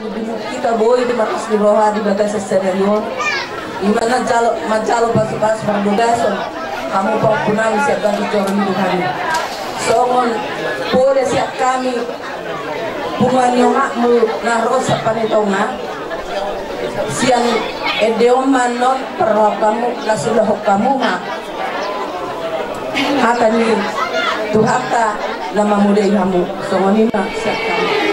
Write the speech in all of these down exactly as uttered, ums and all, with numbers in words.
Di mukita boi di marlas ni roha di bagasan sadari on. Ima na jalo, manjalo pasu-pasu pardongason hamu pahompunami sian bagas joro ni Tuhan i. Songon poda sian hami punguan ni omakmu na ro sian Panitonga, sian ende on ma annon parrohahon hamu, las ulahon hamu ma hata ni Tuhanta na mamodai hamu. Songon i ma sian hami.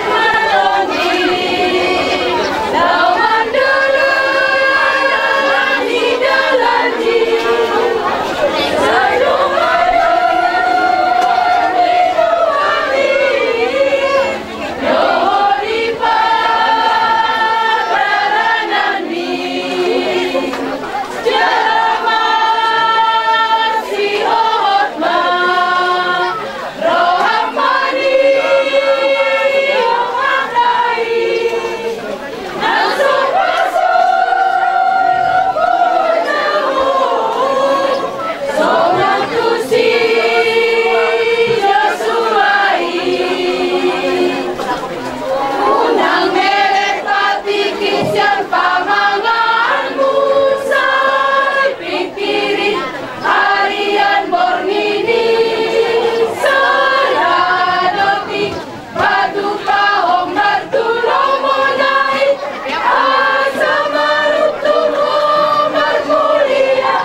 Unang melet patikki sian pamanganmu, sai pingkiri harian borngin i. Sada do tingki patupahon martulomuna i, asa maruntung ho marmulia.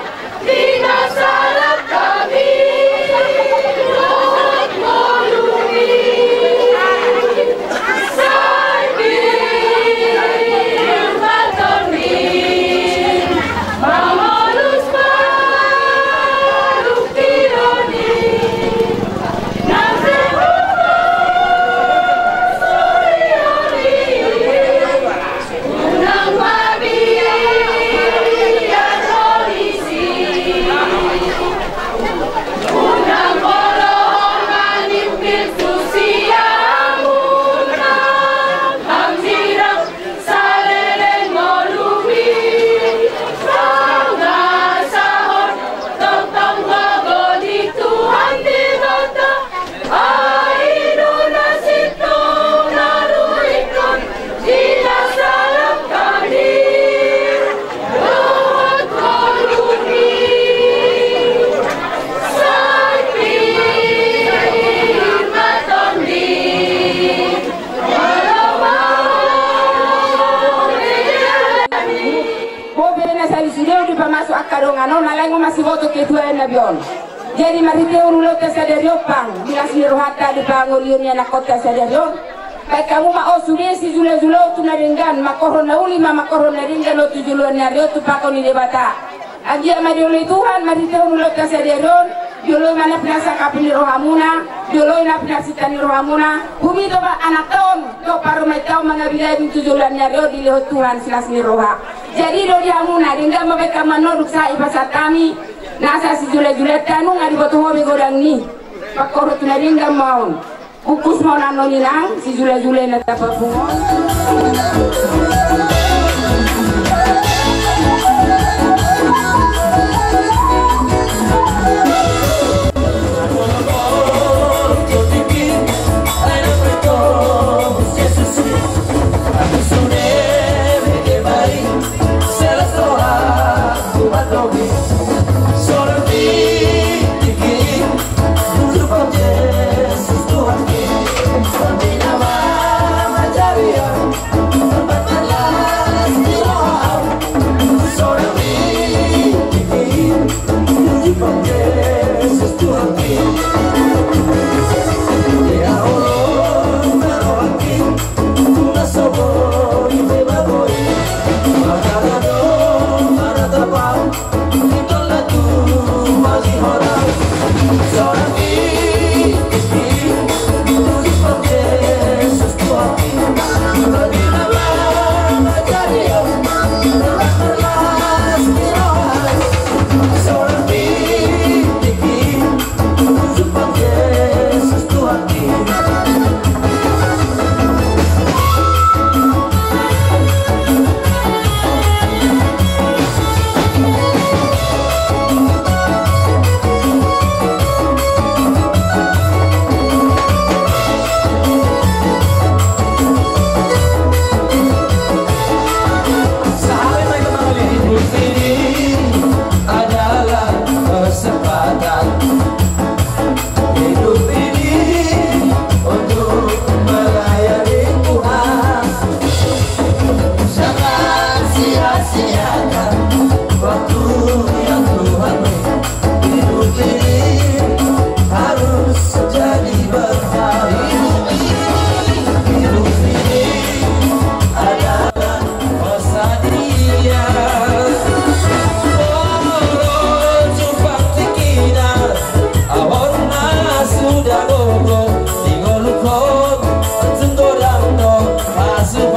Bope na sali sude on dipamasuk angka dongan on, alai nga masiboto ketua na bion. Jadi marhitehon ulaonta sadari on pang, di las ni rohanta di pangolion ni anakkonta sadari on. Baen hamu ma on sude sijulajula on tu na denggan, mangkorhon na uli ma mangkorhon na denggan on tu joloan ni ari on tumpahon ni Debata. Anggiat ma dioloi Tuhan marhitehon ulaonta sadari on, dioloi ma na pinasangkap ni rohamuna, dioloi na pinarsinta ni rohamuna, humido ma anakta on dohot parumaenta on mangabilabing tu joloan ni ari on dilehon Tuhan silas ni roha. Jadi do di hamuna, denggan ma baen hamu mandok sahat i pasahat hami, nasa sijulajulanta nunga diboto ho be godang ni pangkorhon tu na denggan ma on. Bungkus ma on annon inang, sijulajula na tapapungu on.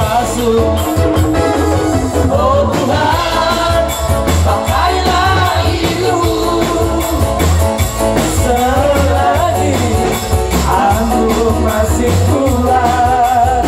Masuk. Oh Tuhan, pakailah hidupku selagi aku masih kuat.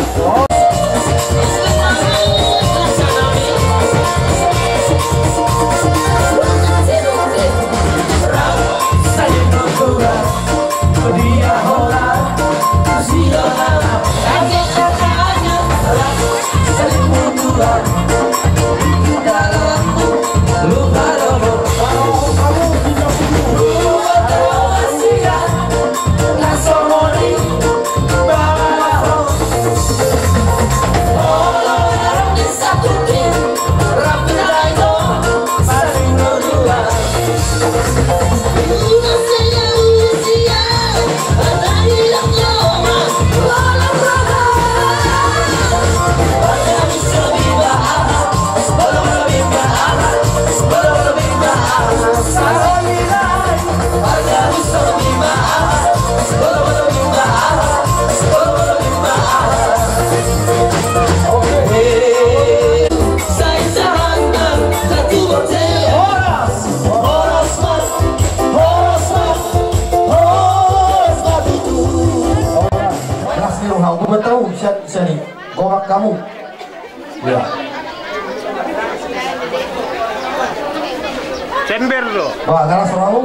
Horas, horas ma, horas ma, horas ma tutu. Horas. Horas ni roha, gua tahu, sian, sian ni, gua kamu. Iya. Cember do. Wah, salah selalu.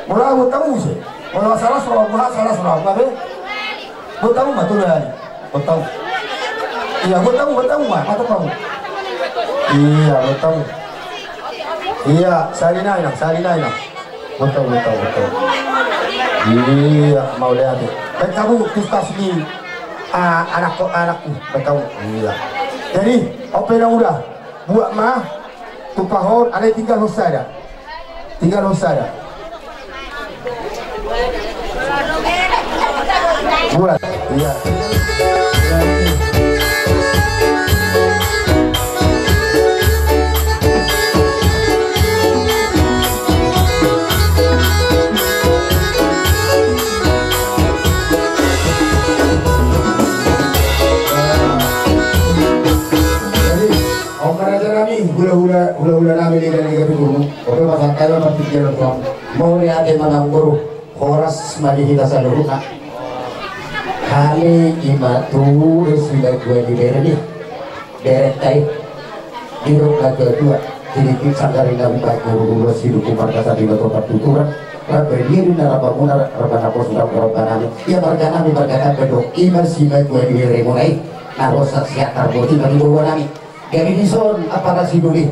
Mula gua tahu sih. Kalau salah selalu, gua salah selalu, apa? Gua tahu mah tuh, ya. Gua tahu. Iya, gua tahu, gua tahu mah, mata tahu. Iya, gua tahu. Iya, sahali nai nang, sahali nai nang. Gua tahu, gua tahu, gua tahu. Iya, mauliate. Baik kamu, tustas ni, ah, anak kok, anakku, baik kamu. Iya. Jadi, ope na udah, buat mah, tumpahon, ada tinggal hon sada. Tinggal hon sada. Buat. Iya. Jadi, Om raja nami, hula-hula, hula-hula nami, lega-lega tu guru. Oke, pasahat ma partingkian tu hamu. Mauliate ma amangboru. Horas ma di hita saluhutna. Hami ima tu, eh, si na dua di bere ni. Berenta i. Didok na tua-tua. Jadi, sanggar i na umpat guru-guru, si duku marga sapi na topat tuturan. Rap berdiri na rap muna, rap na pos, rap, rap nami. Ia marga nami, marga nami dok. Ima si na dua di bere muna i. Na ro saksian tarboti bagi boru nami. Jadi dison, apa rasidoli?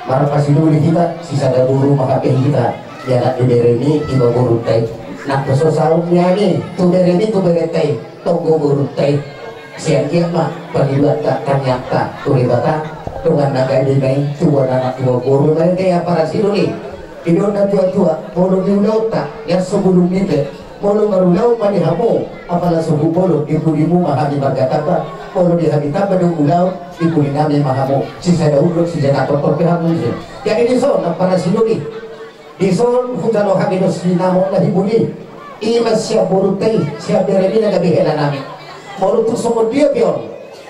Marapa sidoli hita, sisada boru ma hape hita. Ia na di bere ni, ima boru tai. Na so saum ni ani, tu bere ni, tu bere tai. Tonggo boru tai. Sian dia ma, pangidoanta, tangiangta, tu Debata. Dongan na gabe nai, tua na, na tua boru nai, tai apa rasidoli. Didok na tua-tua, molo di ulaonta, ia so bulung ni pe, molo marulaon ma di hamu, apala so hubolon, di pudimu ma hami marga Tamba, molo di hami Tamba do ulaon, di pudi nami ma hamu, sisada unduk, sisada tortor pe hamu ise. Jadi dison, apa rasidoli. Dison, hujalo hami do sinamot na hibuli. Ima sian boru tai, sian bere ni na gabe hela nami. Molo tung songon dia pe on.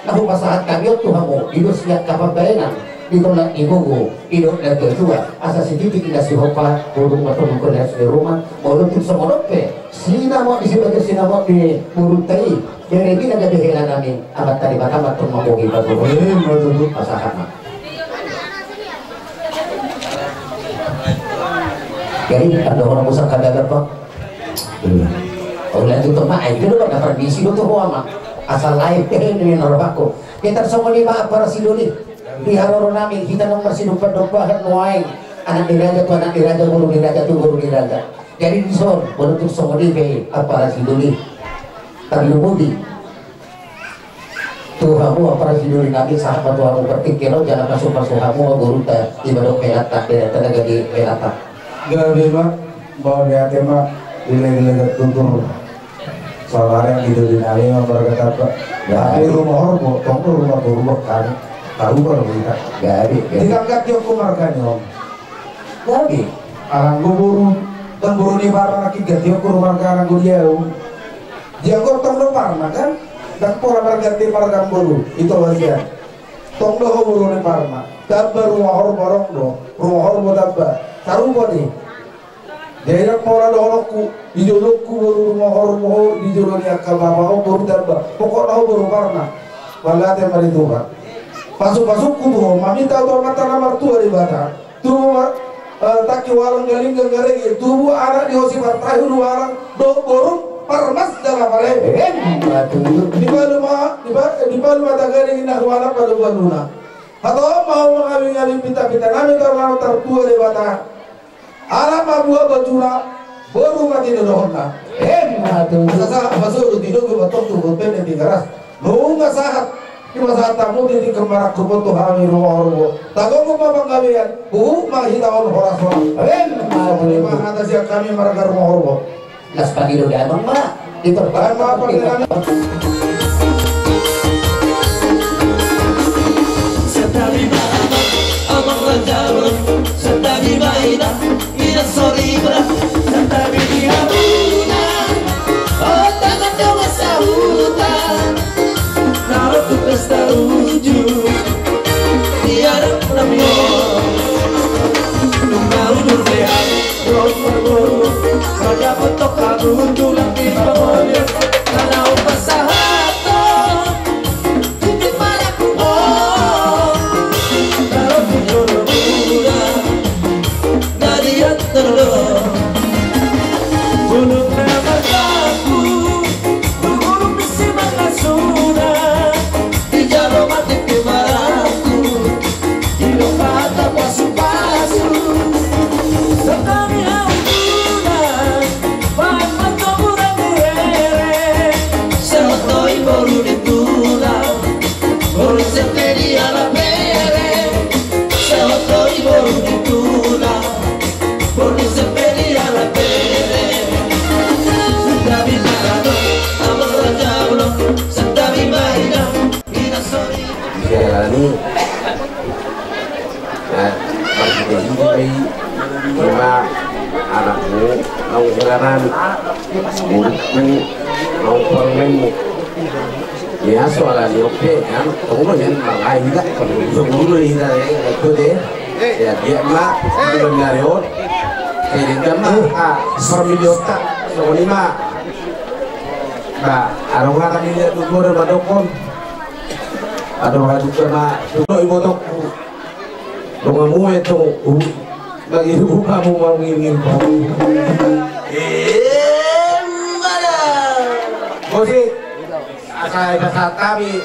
Na hupasahat hami on tu hamu, di dos ni angka pambahenan, di tolap ni gogo, didok na tua-tua, asa sititik na sihompa, boru ma tong gogo las ni ruma, molo tung songon on pe, sinamot ni sibagas sinamot ni boru tai, bere ni na gabe hela nami, Amanta Debata ma tong mambohi pasahat. Eh, betul, betul. Pasahat ma. Jadi, ada orang usah kada gampang. Iya. Oh, lanjut tu ma, itu do, na permisi do tu ho ama. Asal lain, eh, ini norbaku. Kita songon i ma apa rasidoli. Di haroro nami, hita nang marsidompan-dompan, nuaeng. Anak ni raja tu anak ni raja, boru ni raja tu boru ni raja. Jadi dison, boru tu songon i pe, apa rasidoli. Tarlumobi. Tu hamu apa rasidoli nami sahat ma tu hamu partingkian on jala pasu-pasu hamu ma borunta i ma dohot helanta, helanta na gabe helanta. Gabe ma, mauliate ma, di lega-lega tutur. Sabarang di doli nami ma marga Tamba. Gabe. Tapi rumah horbo, tong rumah boru kami. Tahu baru kita. Gabe, gabe. Di tangga tiok ku marga ni om. Gabe. Aranggo boru, tong boru ni barang laki gati aku rumah aranggo dia. Dia gotong do parna kan? Ndang pola marganti marga boru, ito bagian. Tong do ho boru ni Parma. Tamba rumah horbo adong do, rumah horbo tamba. Sarupa do i. Jadi ndang pola dohononku, di jolongku boru rumah horbo ho, di jolo ni angka bapa ho boru tamba. Pokokna ho boru Parma. Mauliate ma di Tuhan. Pasupasungku tu ho, maminta tu Amanta na martua Debata. Tubu ma, eh, tangki ualang, galinggang garege, tubu anak di ho si Partahi ulualang, dohot boru Parmas jala pale. Emma tutu. Dipalu ma, dipa-, dipalu ma tagana inna ualang palu-paluna. Hatop ma ho mangabing-abing pinta-pinta nami tu Amanta na martua Debata. Ala ma buat bajuna, boru ma tinodohonna. Emma tutu. Asa sahat ma solu, tinodo ma tongtong, boru pe na di garas. Nunga sahat, dipasahat hamu di tingki marangkup tu hami rumah horbo. Tagomgom ma panggabean, huhut ma hita on horas-horas. Emma tutu. Songon i ma hata sian hami marga rumah horbo. Las pangido damang ma. Ito. Baen ma panggabean. Santabi ma amang, amang raja bolon. Santabi ma inang, inang soripada. Santabi di hamuna, otak dongan sahuta. Na ro tu pesta unjuk, di adat na mio. Nunga udur be hami dohot parboru, mandapot tong hamu tulang di pangoli. Ala hupasahat ho. Baen ma tong mura ni rere. Sahat do i boru ni tulang, boru ni Sepe di ala bere. Sahat do i boru ni tulang, boru ni Sepe di ala bere. Santabi ma amang, amang raja bolon. Santabi ma inang, inang soripada. Jadi, eh, marhite i do i, ima anakmu naung hela nami, borungku naung parumaenmu. Ia, soalna on pe, kan, tong do nian, marngai hita, parboru do hita, eh, itu deh. Ia, dia ma, itu benar on. Jadi, dia ma, ah, parmilionta, songon i ma. Ba, adong hata ni dia tu guru madokon. Adong hata tu ma, tu do ibotokku. Donganmu e tong, uh, bagi hukum kamu mau ngingin. Eh, mana? Musik. Asa, asa kami.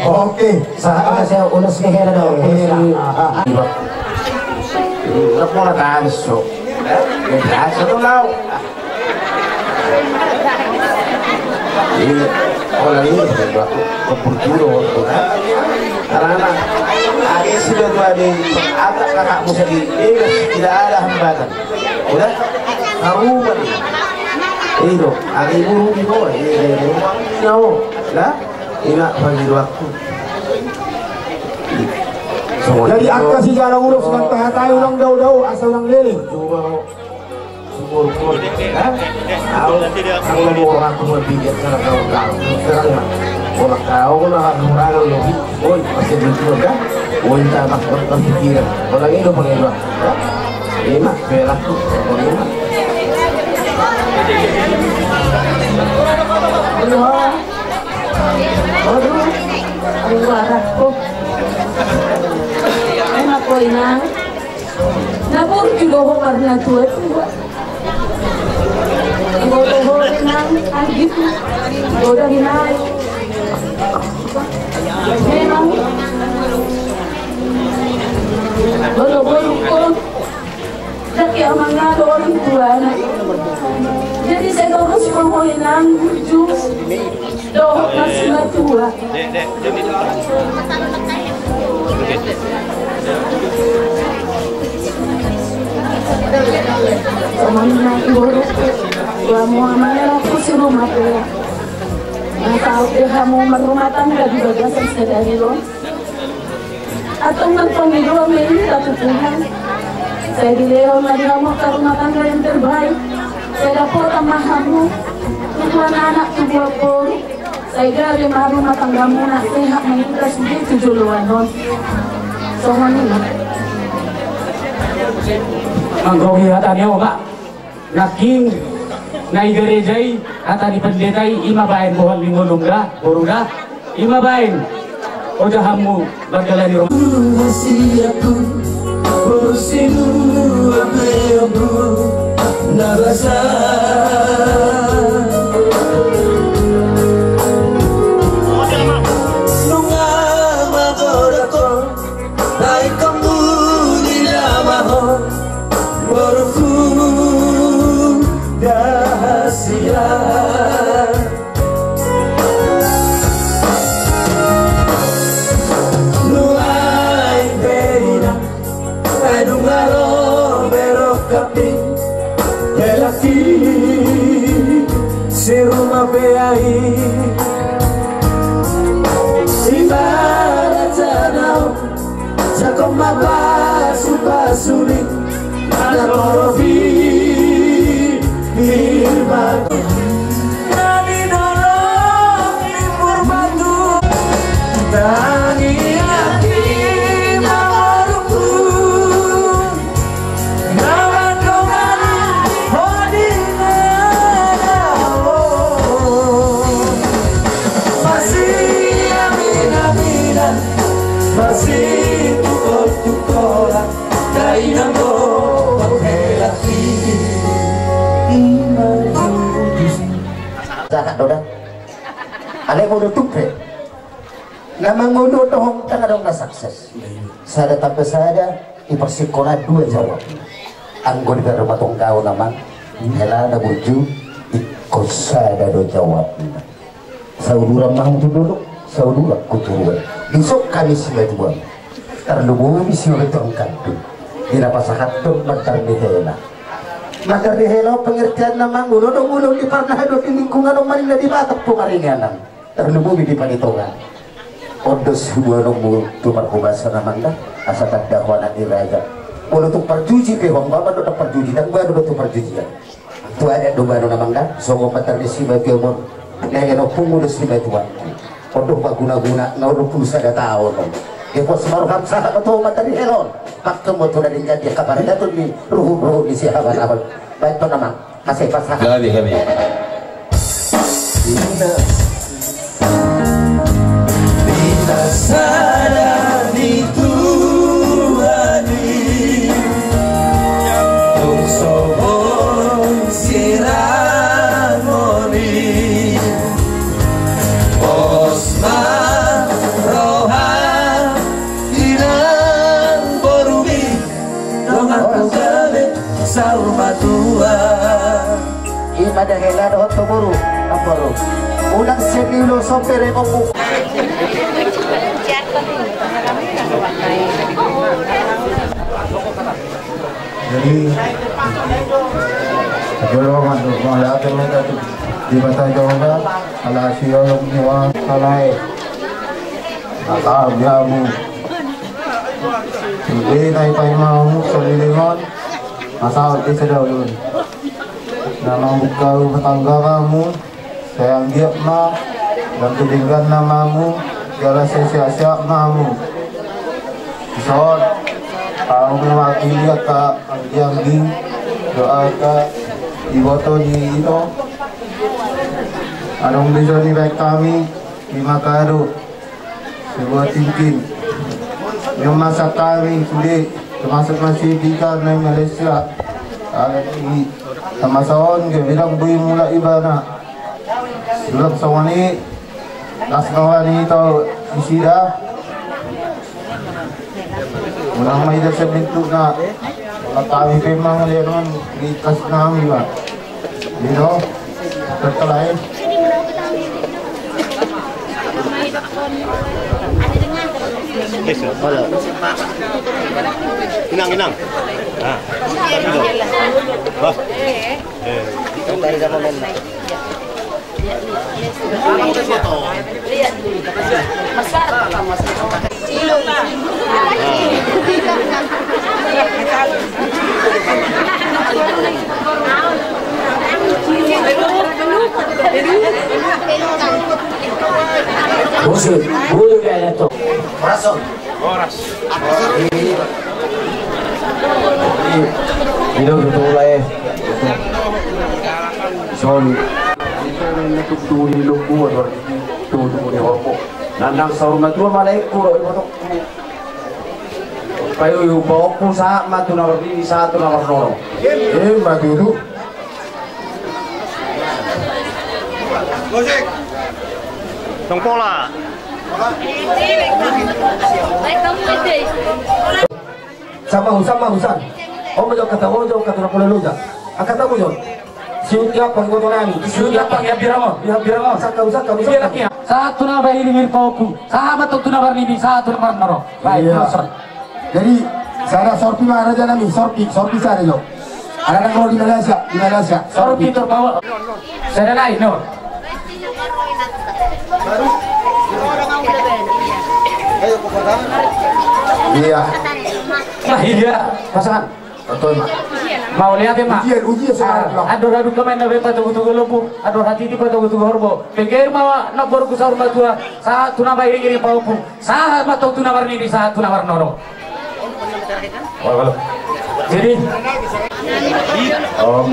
Oke, sahat. Saya ulas ke hela dong. Iya. Ah, ah. Iya. Iya, pola tanso. Eh, tanso tu lau. Iya, pola ini, kebetulan, kebetulan, kan? Karena, ah, ini sudah tuh ada, ada kakakmu sendiri. Ini tidak ada hambatan. Udah? Karuman. Itu, ada ibu di bawah. Iya, iya, iya. Tahu, lah? Ina pagi waktu. Jadi angka si jala ulos nang tahatai ulang dao-dao asa ulang leleng. Coba syukur pun, ha? Au, au mau aku berpikir cara kau kau. Sekarang ya. Orang kau lah orang lebih. Oi, masih belum juga. Wonta bak berpikiran. Kalau ini udah pakai bak. Lima, berak tuh. Lima. Aduh. Aduh, aduh, arahku. Enak kau inang. Na burju do ho marnatua-tua. Iboto ho inang, anggit. Iboto inang. Memang. Bolo-bolo ko. Daki amang na do orang tuana. Jadi sai torus ma ho inang burju. Dohot marsimatua. Songon i ma i boru. Tua mua mangelak ku si rumah tua. Nga tahu deh hamu marumah tangga di bagasan sadari on. Antong marpangidoan ma i hita tu Tuhan. Sai dilehon ma di hamu angka rumah tangga yang terbaik. Sai dapotan ma hamu tubuan anak, tubuan boru. Sai gabe ma rumah tanggamuna, sehat ma hita sude tu joloan on. Songon i ma. Manggohi hata ni Oma. Nangkin na i gareja i, hata ni pandita i, i ma baen bohal ni ngolum da, boru da, i ma baen. Ojahanmu mardalani rumah. Siapku, boru sinua pe ompu na basa. Nunga magodang ho. Baik kamu di nama ho, boruku rahasia. Nuaeng pe inang, adong aro berok kapi, belaki si rumah pe ai. Ibarat janaon. Jangkon ma pasu-pasu ni na torop i. Nami dolok ni Purbatua. Tangiang i ma boruku. Na mandongani ho di na daong. Masiaminaminan, masitungkol-tungkolan, dainang do panghelak i. Ima jujusi. Sahat do da. Alai molo tung pe na mangolu dohot tong adong na sukses. Sada tambah sada, diparsingkop dua jawab. Anggo di rumah tongga on amang, hela na burju, ingkon sada do jawabna. Sauduran ma hamu tu dolok, sauduran tu toruan. Dison hami simatua. Tarlumobi simatua on kandung. Di na pasahathon mandar ni hela. Mandar ni hela on pengertianna amang, molo adong ulaon di parna do di lingkungan on, maninna di Batak pe maringanan. Tarlumobi di Panitongan. On do siboanonmu tu parhobasan amang da, asa tanda ho anak ni raja. Molo tung parjuji pe ho, amang do tung parjuji, ndang boanon do tung parjujian. Tu adat do boanon amang da, songon mandar ni simatua on. Lehen ompungmu do simatua. On do paguna-guna na onom pulu sada taon on. Dia pos maruham sahat ma tu mandar ni hela on. Pakke ma tu na denggan di angka paradaton ni ruhut-ruhut ni siahaban-ahaban. Baen tu amang. Asa ipasahat. Gabe, gabe. Bintang sada ni Tuhan i, tung so boi sirangoni. Pos ma roha inang borumi. Dongan pugale saur matua. Ima da hela dohot tu boru, namboru. Ulang seni lo sombere ngomong. Jadi, jolo mandok mauliate ma hita tu Debata Jahowa, ala siolong ni wa, ala e. Ala biamu. Sude na ipaima hamu saleleng on, asa on pe sada ulaon. Na mambuka rumah tangga ma hamu, sai anggiat ma, dan tu denggan na ma hamu, jala sai sehat-sehat ma hamu. Son, au memang angka anggi-anggi, dohot angka iboto ni ito. Adong di son dibaen hami, lima karung, sebuah cincin. Yang masak hami sude, termasuk masih di karena Malaysia. Ada di sama son, dia bilang bui mulak ibana. Sulap songon i, las na roha ni ito disida. Unang ma ida sabentukna. Maka hami pe mangalean on di las nami ba. Di do. Terkelain. Inang, inang. Nah. Wah. Musik, bulu gaya tuh. Horas. Horas. Ini, ini udah mulai. Sorry. Itu yang tutup di lombu atau tutup di horbo. Nandang saur matua malaiku ro iboto. Payu yu paoku sahat ma tu na marnini sahat tu na marnono. Eh, mati itu. Tong pola. Sama usan, sama usan. Om jo kata ojo kata na pola loja. Angka tamu jo. Siut ya pang boto nami. Siut ya pang ya biramo, ya biramo. Saka usan, saka usan. Sahat tu na bahiring paoku. Sahat ma tu na marnini, sahat tu na marnono. Baik, iya. Jadi, sada sorpi ma raja nami, sorpi, sorpi sada jo. Ada nang ro di Malaysia, di Malaysia. Sorpi terbawa. Sada lain, no. Iya. Nah, iya, pasangan. Betul, Mak. Mau lihat ya, Mak? Ujian, ujian sekarang, Mak. Andor aduk kemain na bepa tugu-tugu lombu, andor hati tipa tugu-tugu horbo. Pikir ma na borku saur matua, sahat tu na bahiring paoku. Sahat ma tu na marnini, sahat tu na marnono. Jadi, om.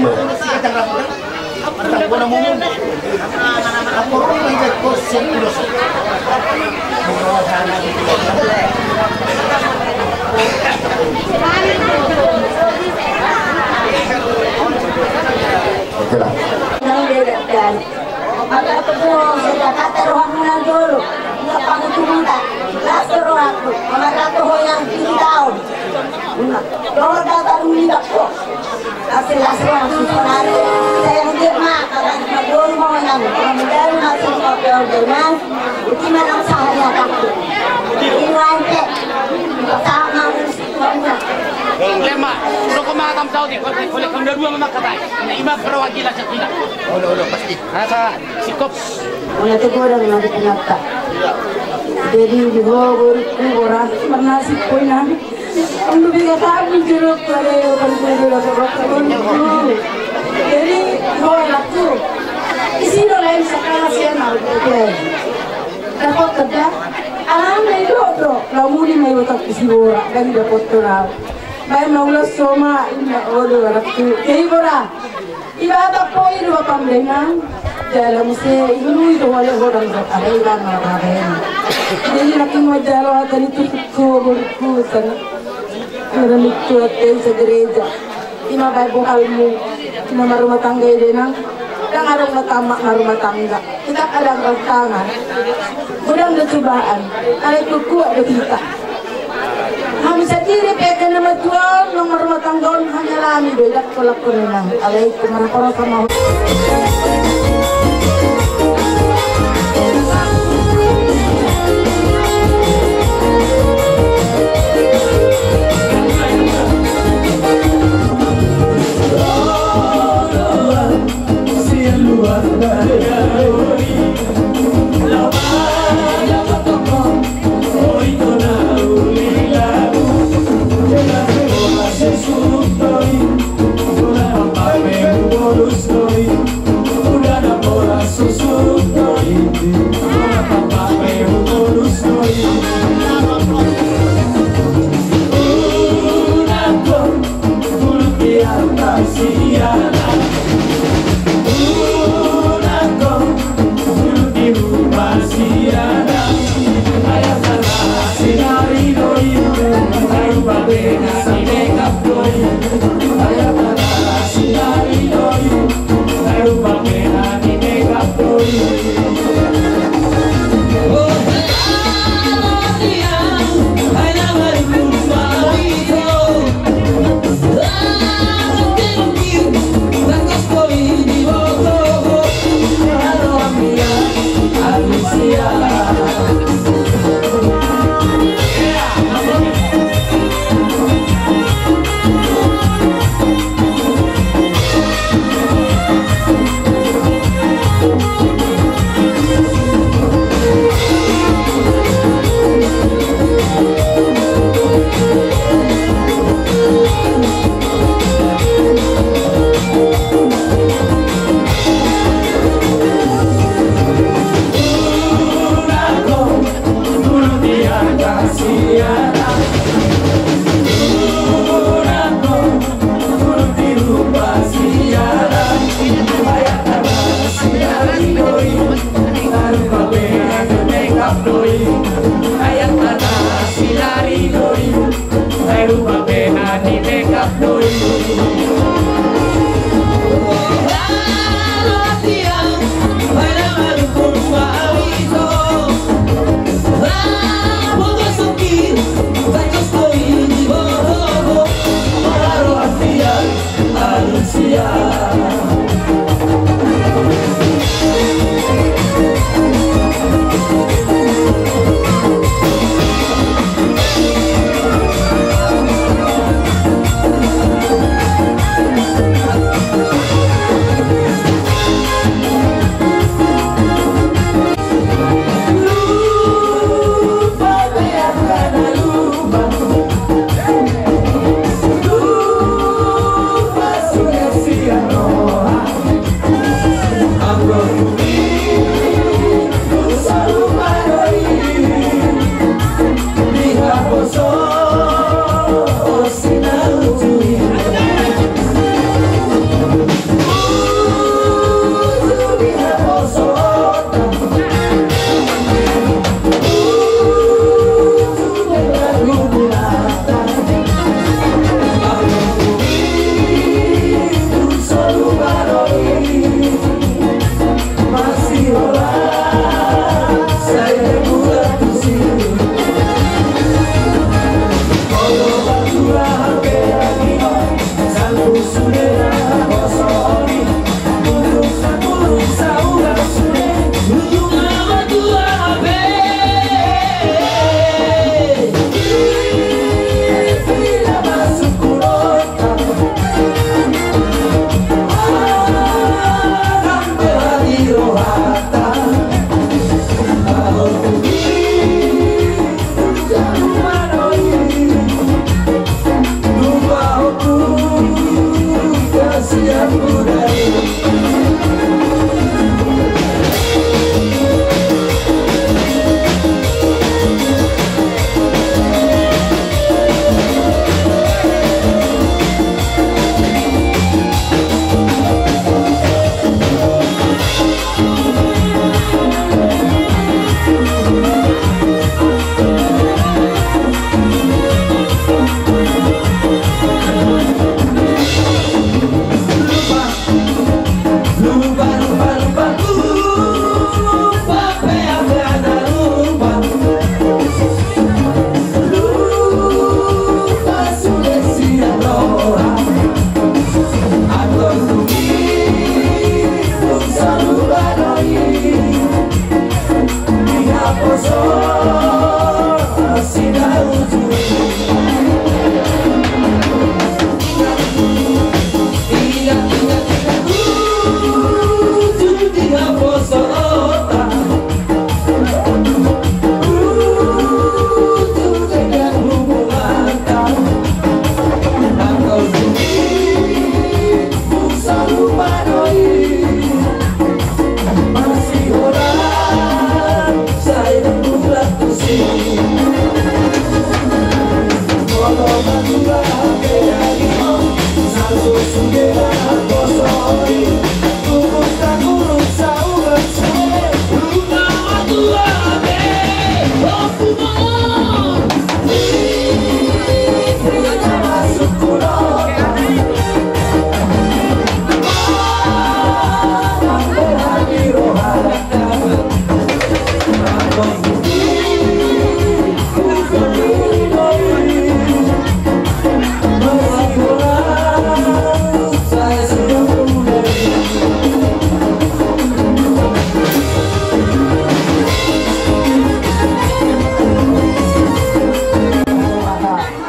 Oke lah. Maka aku tuh, saya kata rohmu nang jolo, nggak paham tuh minta, las rohku, maka aku hoyang tinggi tahun. Dohot da baru libat ko. Las, las rohmu, saudara. Saya nggak mah, kalau cuma dulu mau nang, kalau menjadi masih mau ke ordenan, itu mana usaha ya, Kak? Ini wantek. Sama. Lema, rokok makan tau di, kalau, kalau kamu dua memang katai. Ini imam perwakilan sekitar. Udah, udah, pasti. Asa sikop. Mula tu godang na di pinata. Jadi di ho borukku, boras, marnasi, poin nami. Om du bega tabu jeruk pada yo kan kudu dapat rokok. Jadi ho anakku. Isi do lain sakala sian au. Dapothon da. Alana i do do. Lamuni ma i botak isi boras. Dang dapothon au. Baen ma ulos soma inna odo anakku. Jadi boras. Iba tak poi dua pambengan. Jala muse inui do wale godang do ada iba na raben. Jadi laki mau jalo ada itu suku borukku sana. Ada itu ada segereja. Ima bae bohalmu. Ima marumah tangga i denang. Dang adong na tamat marumah tangga. Kita kadang tantangan. Godang do cobaan. Alai kuat do hita. Hami sandiri pe angka na matua on, nang marumah tangga on, hanyalami do i, dakkolakko nina. Alai tu marhorasa ma.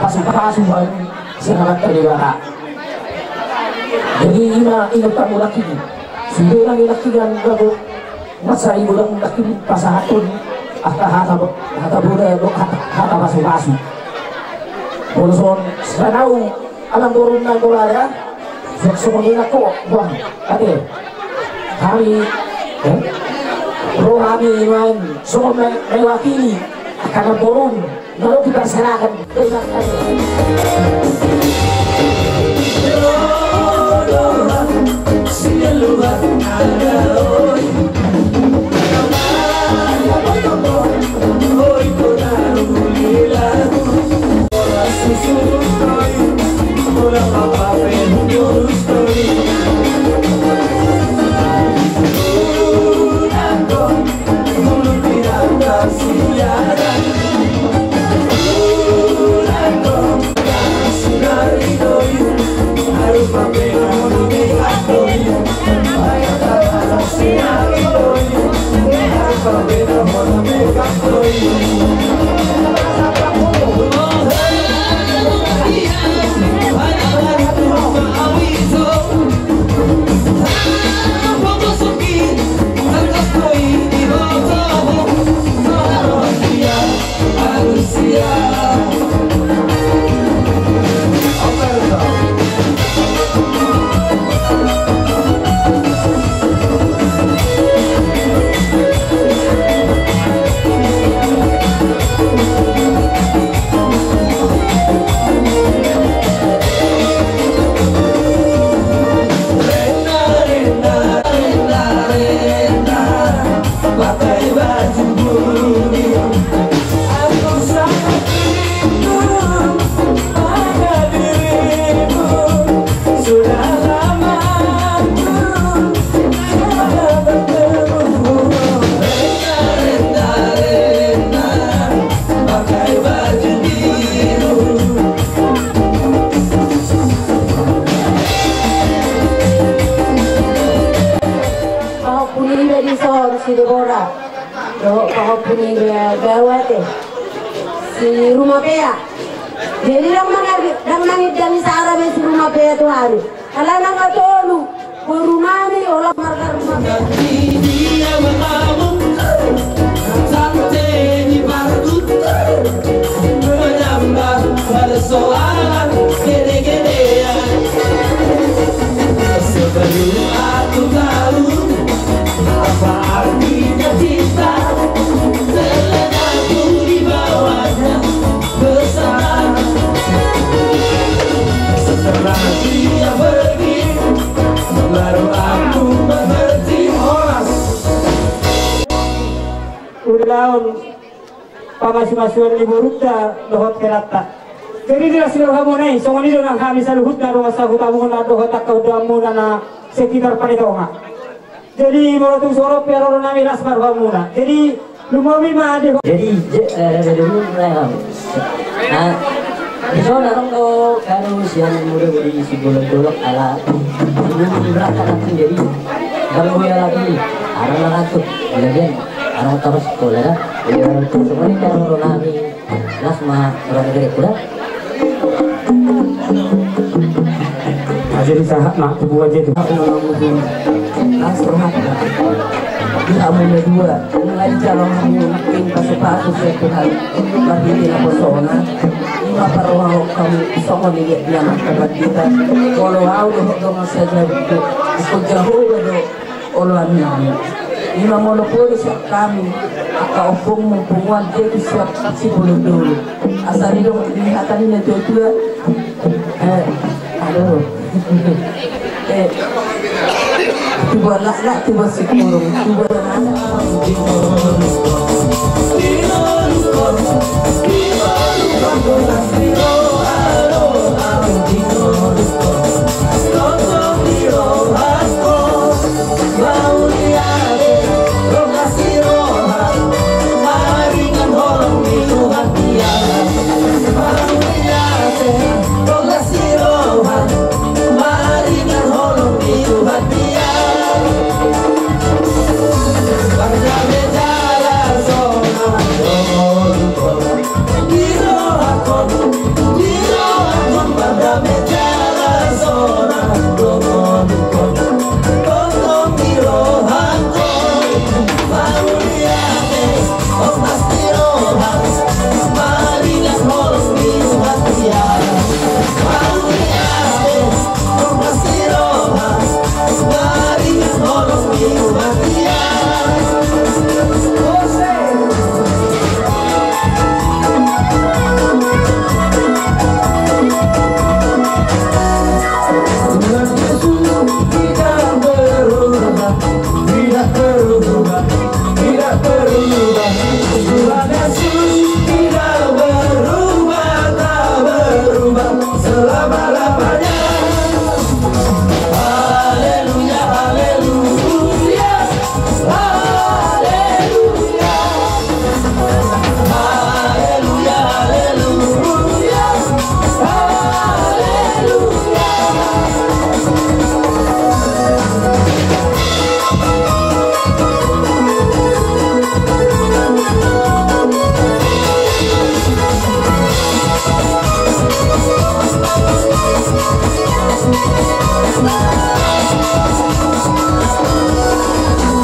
Pasu-pasu baen sian Amanta Debata. Jadi ima ingot hamu nangkin, sude nang nangkin gabe mansai godang nangkin pasahathon angka hata, hata boda dohot hata, hata pasu-pasu. Molo songon sian ahu amangboru na pola da, songon i nangkin ho, ate. Hami, eh? Ro hami nuaeng songon me-, mewakili angka namborum. Lalu kita serahkan. Pahompu niba dison si Debora dohot pahompu niba Gawate si Rumapea. Jadi ndang manang, ndang manang indahi sara be si Rumapea tu hami. Alana nga tolu boru nami, olo marga Rumapea. Sebelum aku tahu apa artinya cinta, terlena aku di bawahnya besar. Setelah dia pergi, baru aku mengerti. Horas. Ulaon pamasumasuon ni borunta dohot helanta. Jadi di las ni rohamuna i, songon i do nang hami saluhutna dongan sahutamuna dohot angka donganmuna na sekitar Panitonga. Jadi molo tung songon on pe, ro do nami, las ma rohamuna. Jadi lumobi ma di ho. Jadi, je-, eh, jadi dulu mulai, Bang. Nah, di sana dong, kalau siang muda di si bolon dolok ala ini berangkat nanti, jadi kalau gue lagi, ada lah tuh, jadian, ada terus sekolah dah. Iya, terus semuanya kalau nami. Las ma roha ni berekku da. Jadi sahat ma tubu aja tu. Las rohanta. Di hamu na dua, nunga dijalo hamu nangkin pasupasu sian Tuhan. Marhite naposona, ima parrohahon hamu songon i, dia na marhaporseaon. Molo au dohot dongan sajabu, ingkon Jahowa do oloan nami. Ima molo poda sian hami angka ompungmu, punguan, dia tu siap si bolon dolok. Asa didok di hata ni na tuatua. Eh, aduh. Eh, tubuan laklak, tubuan singkoru, tubuan anak.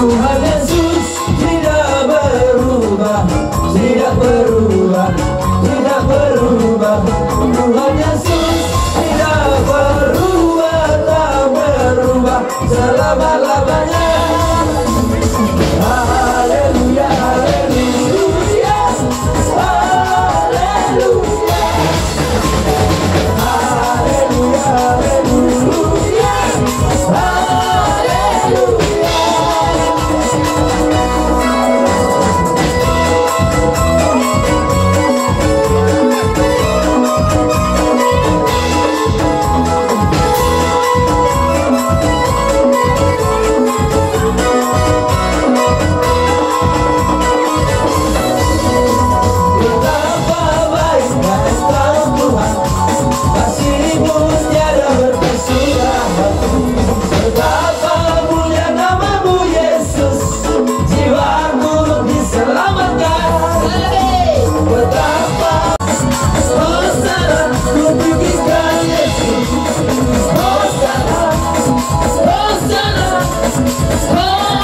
Tuhan Yesus tidak berubah, tidak berubah, tidak berubah. Tuhan Yesus tidak berubah, tak berubah selama-lamanya. Haleluya, haleluya, haleluya. Haleluya, haleluya, haleluya. Betapa baiknya Engkau, Tuhan, kasih-Mu tiada berkesudahan. Betapa mulia nama-Mu, Yesus, jiwaku diselamatkan. Betapa Hosana, ku tinggikan Yesus. Hosana, Hosana, Hosana.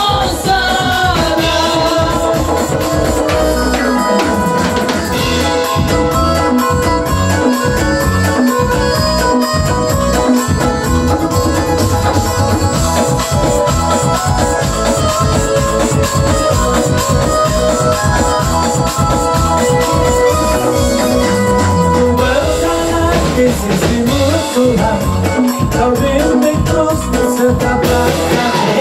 Berjalan di sisi-Mu, Tuhan, Kau bimbing terus di setiap langkahku.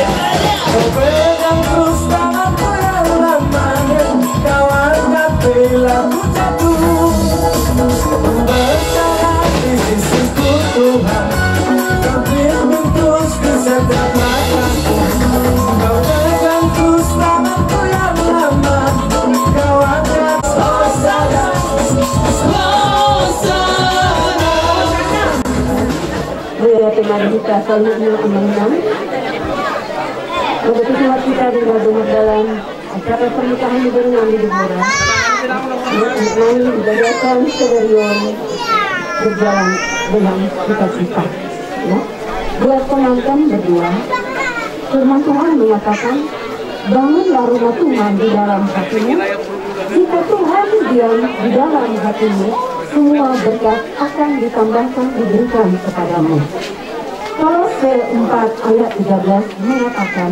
Kau pegang terus tanganku yang lemah, Kau angkat bila ku jatuh. Berjalan di sisiku, Tuhan, Kau bimbing terus di setiap langkahku. Kau pegang terus tanganku yang lemah, Kau angkat. Hosana, Hosana. Mauliate ma di hita saluhutna, amang inang. Mauliate ma di hita di na dohot dalan acara pernikahan ni boru nami Debora. Nami di bagasan sadari on berjalan dalam sukacita. Ya. Buat pengantin berdua, firman Tuhan mengatakan, "Bangunlah rumah Tuhan di dalam hatimu. Jika Tuhan diam di dalam hatimu, semua berkat akan ditambahkan, diberikan kepadamu." Kolose empat ayat tiga belas mengatakan,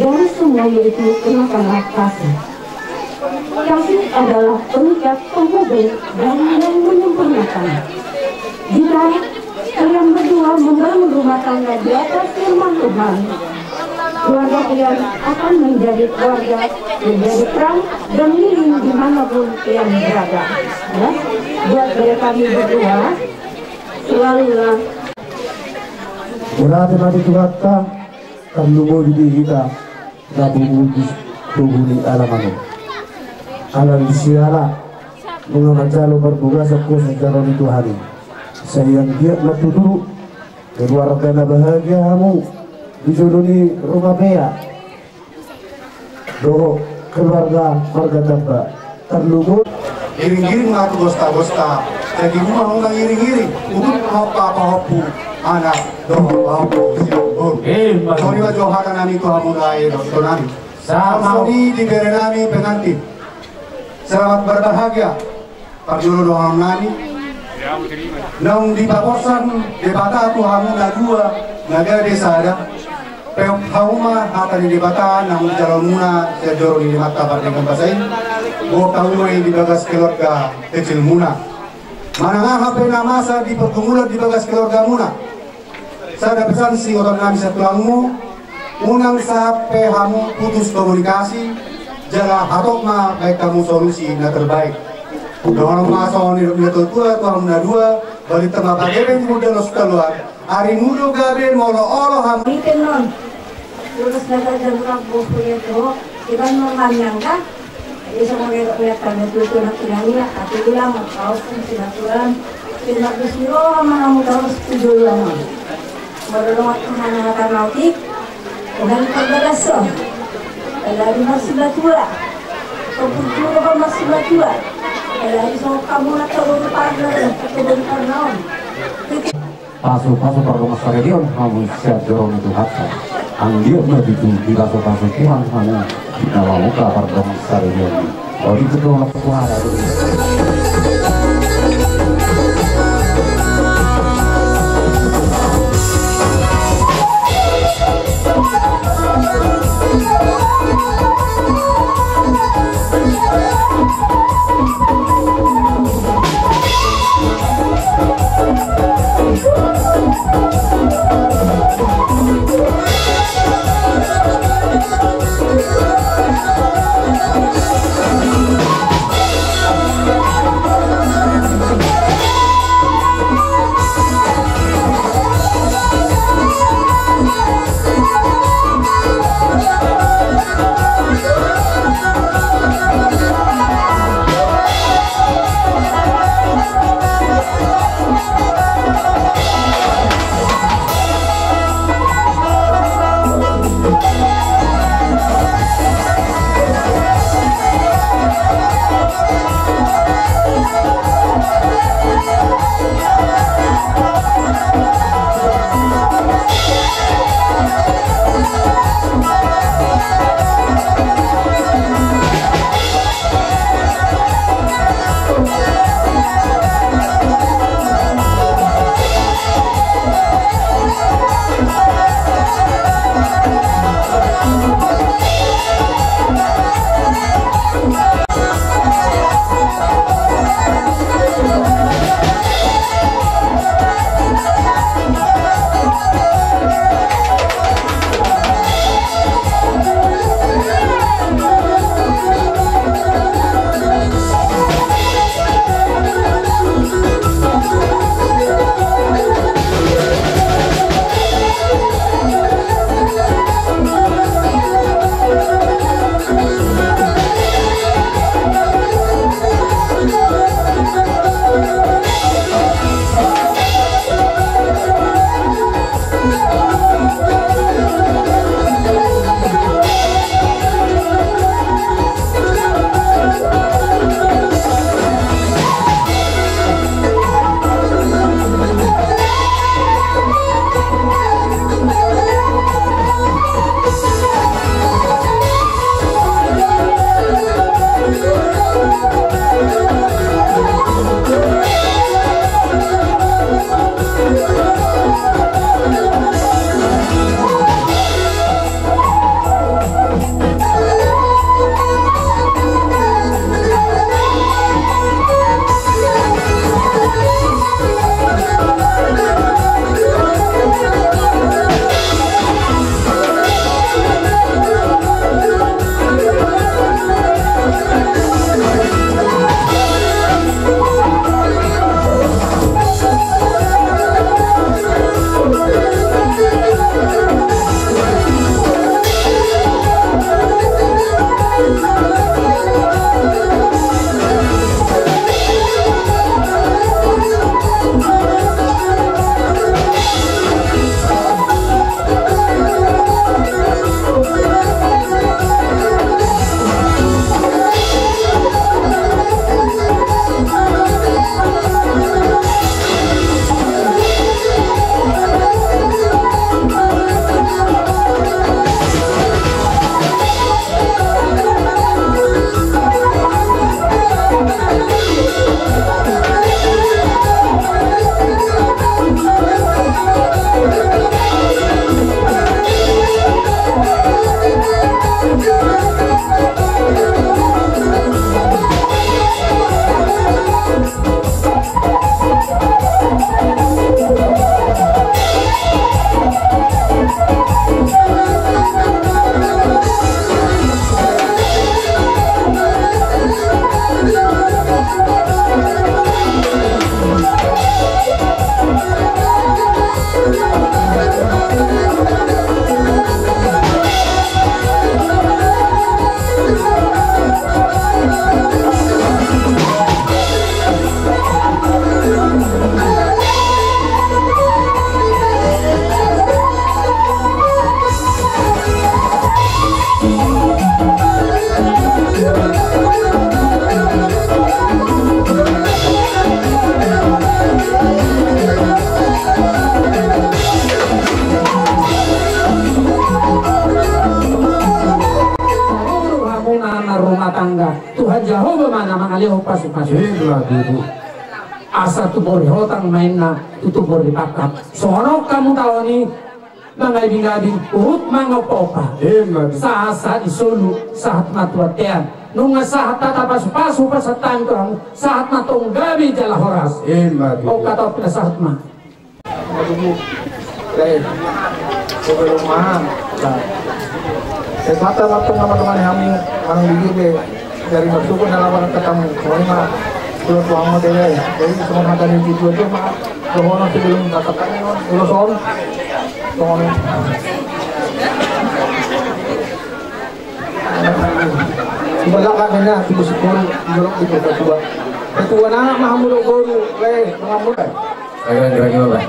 "Dari semua itu kenakanlah kasih." Kasih adalah pengikat penghubung dan yang menyempurnakan. Jika kalian berdua membangun rumah tangga di atas firman Tuhan, keluarga kalian akan menjadi keluarga yang jadi terang dan miring dimanapun kalian berada. Ya, buat mereka berdua, selalulah. Mauliate ma di Tuhanta, tarlumobi di hita na bungul di togu ni alaman on. Ala ni siala nunga manjalo parbagason kuasa jala ni Tuhan i, sai anggiat ma tutu keluarga na bahagia hamu di jolo ni Rumapea dohot keluarga marga Tamba. Tarlumobi. Iring-iring ma tu bosta-bosta. Jadi rumah rumah iring-iring. Untuk apa-apa hopu anak dohot hopu siap boru. Eh, mas. Songon i ma jo hata nami tu hamu na i dohot nami. Sama. Songon i di bere nami pengantin. Selamat berbahagia. Parjolo dohonon nami. Naung dipaborsan Debata tu hamu na dua na gabe sada. Peop hamu ma hata ni Debata naung dijalo muna sian joro ni Debata pardenggan basa i. Boan hamu ma i di bagas keluarga kecil muna. Manang aha pe na masa di pergumulan di bagas keluarga muna. Sada pesan singoton nami sian tulangmu, unang sampe hamu putus komunikasi, jala hatop ma baen hamu solusi na terbaik. Dohonon ma songon nidok ni natuatua tu hamu na dua, balintang ma pageben di mudal os taluan, arimu do gabe molo olo hamu. Ite non, lurus na saja bukan buku itu, iban non hanyang kan? Jadi songon nidok ni natuatua tu anak inang i, ate bilang, kau pun sinaturan, sinaturan siro ma namu tahu setuju lah. Molo dongan hana hata mati, Tuhan parbagason. Kalau di masih batua, kau pun juga masih batua. Kalau di songon hamu na tahu di parna, tahu di parna on. Pasu-pasu pardongansaripeon hamu sian joro ni Tuhanta. Anggiat ma tutu dipasupasu Tuhan hamu na mamungka pardongansaripeon i. Olo, ikut tu Tuhan. na mangalehon pasupasu. Ima tutu. Asa tumbur ni hotang ma inna tu tumbur ni pangkang. Songon on hamu taon i mangaibingaibing, huhut mangopaopa. Ima tutu. Sahatsahat ni solu, sahat ma tu bontean. Nunga sahat hata pasupasu pasahat hami tu hamu, sahat ma tong gabe jala horas. Ima tutu. Oka topna sahat ma. Aduh, eh, sebelum mahal, nah, eh, mata matang nama teman kami, orang di J B, dari masuk ke dalam orang ketemu, soalnya mah, kalau tuang mau deh, jadi semua mata di situ aja, mah, dohonon sebelum katakan, ulos on, dohonon. Di belakang ini, tubuh si boru, di belakang itu ketua. Ketua anak mah, hamu do boru, eh, mangambur. Ayo, ayo, ayo, ayo.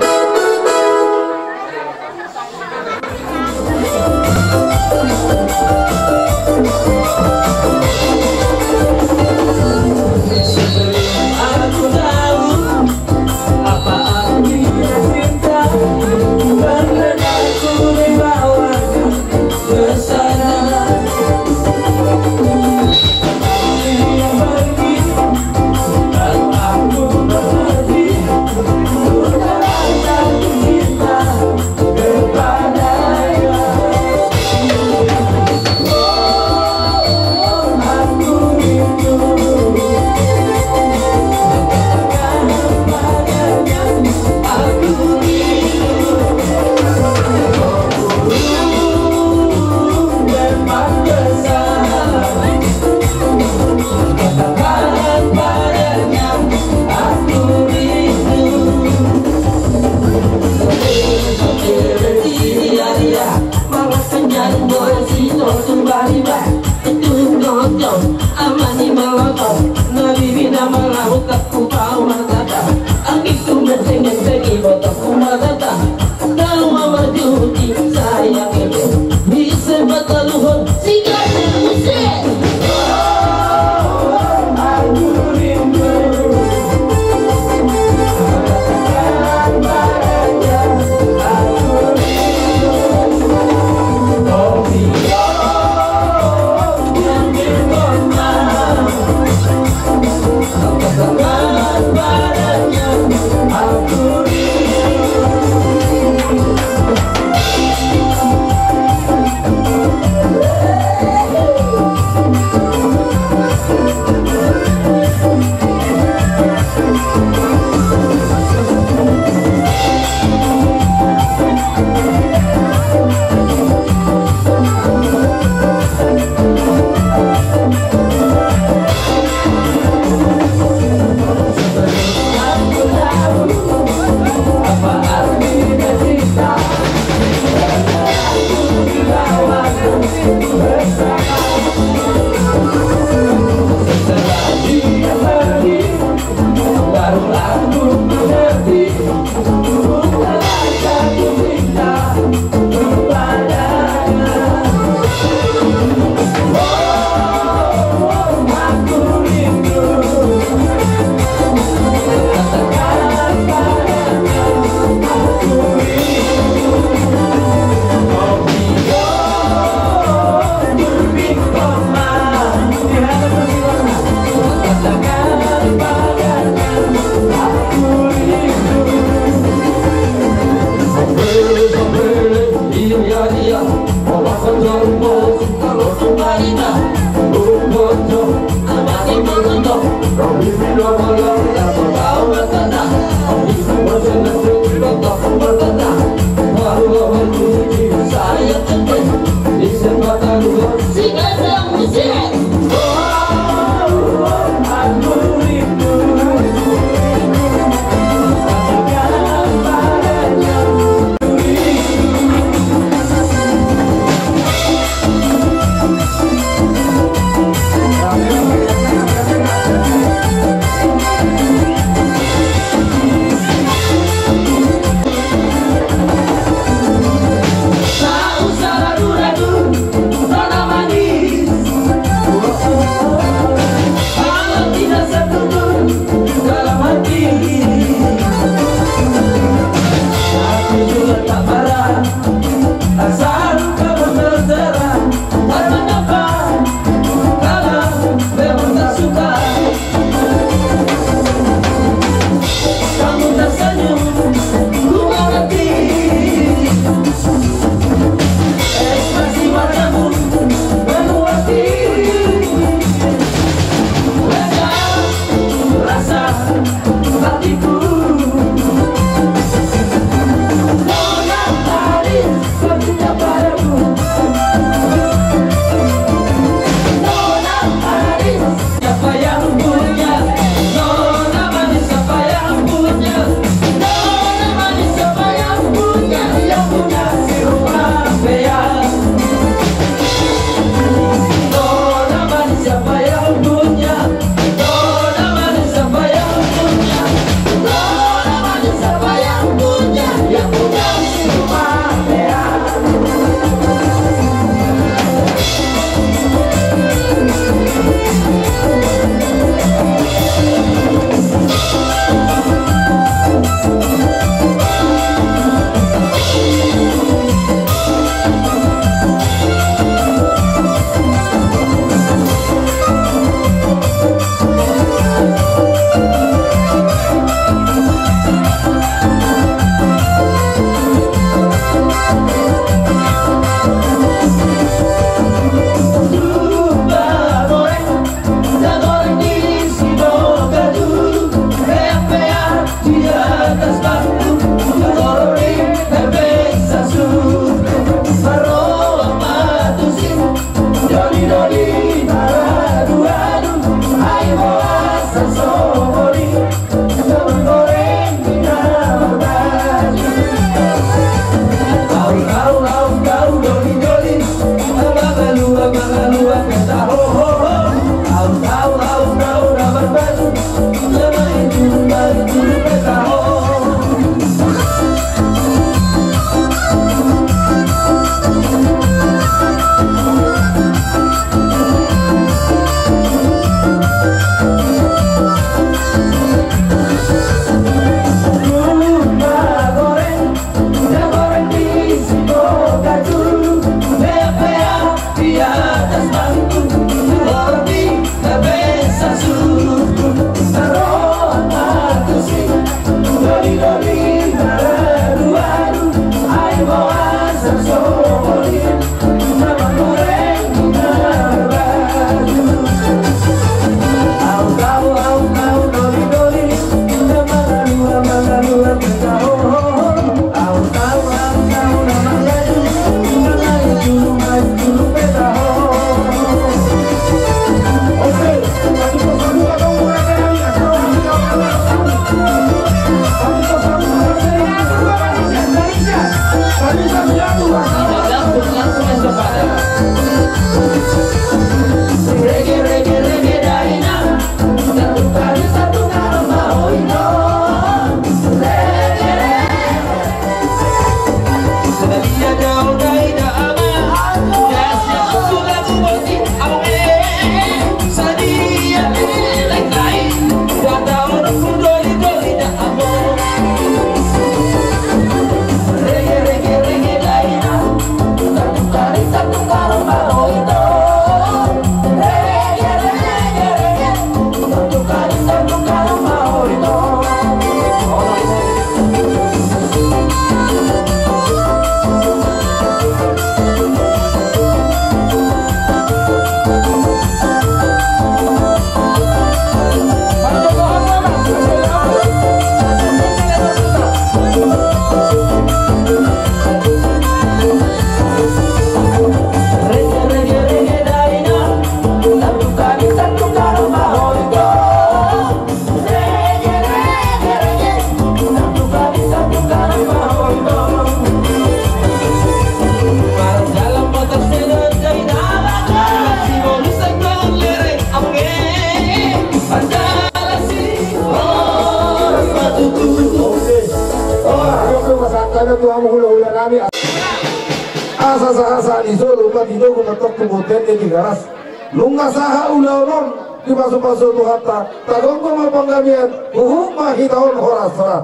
Asa sahat-sahat ni solu ma tinogu ma tongtong boten di garas. Nunga sahat ulaon on, dipasupasu Tuhanta, tagomgom ma panggabean, huhut ma hita on horas-horas.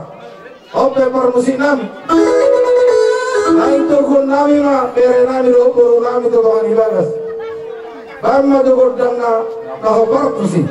On pe parmusiknami. Naeng toguon nami ma bere nami dohot boru nami tu tonga ni bagas. Baen ma tu gondangna, taho partusi.